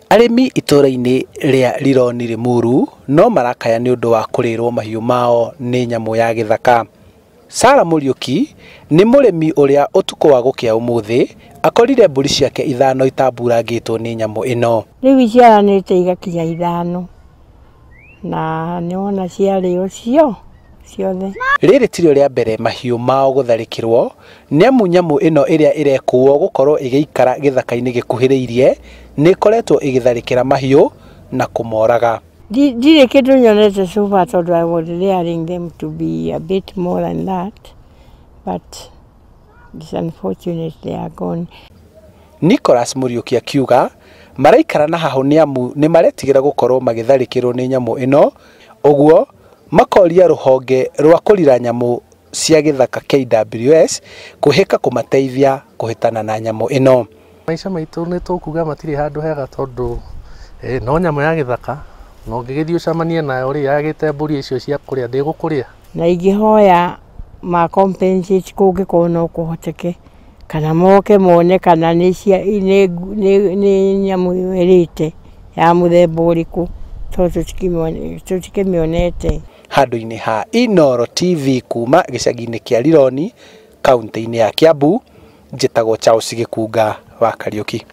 Arĩmi itũũra-inĩ rĩa Rironi Limuru no marakaya nĩ ũndũ wa kũrĩrwo mahiũ mao nĩ nyamũ ya gĩthaka. Sara Mũriũki nĩ mũrĩmi ũrĩa ũtukũ wa gũkĩa ũmũthĩ akorire mbũri ciake 5 itamburangĩtwo nĩ nyamũ ĩno. Rĩu iciaranĩte igakinya 5 na nĩwona ciarĩo cio ciothe. Rĩrĩ tirio rĩa mbere mahiũ mao gũtharĩkĩrwo nĩamu nyamũ ĩno ĩrĩa ĩrekuo gũkorwo ĩgĩikara gĩthaka-inĩ gĩkuhĩrĩirie nĩ ĩkoretwo ĩgĩtharĩkĩra mahiũ na kũmoraga. Ndirĩ kĩndũ nyonete so far tondũ I was rearing them to be a bit more than that, but it's unfortunate they are gone. Nicholas Mũriũki akiuga maraikara na hahũ nĩamu nĩ maretigĩra gũkorwo magĩtharĩkĩrwo nĩ nyamũ ĩno, ũguo makoria rũhonge rwa kũrira nyamũ cia gĩthaka KWS kũhĩka kũmateithia kũhĩtana na nyamũ ĩno. Maica maitũ nĩ tũkuga matirĩ handũ hega tondũ no nyamũ ya gĩthaka no ũngĩgĩthiĩ ũcemanie nayo rĩ yagĩte mbũri icio cia kũrĩa ndĩgũkũrĩa. Na ingĩhoya ma compensate kũngĩkorwo no kũhoteke kana moke mone kana nĩ nyamũ ĩyo ĩrĩte ya mũthemba ũrĩkũ tondũ tũtikĩmĩonete. Handũ-inĩ ha Inooro TV kuma gĩcagi-inĩ kĩa Rironi kaunti-inĩ ya Kiambu, njĩtagwo Charles Gĩkunga wa Kariũki.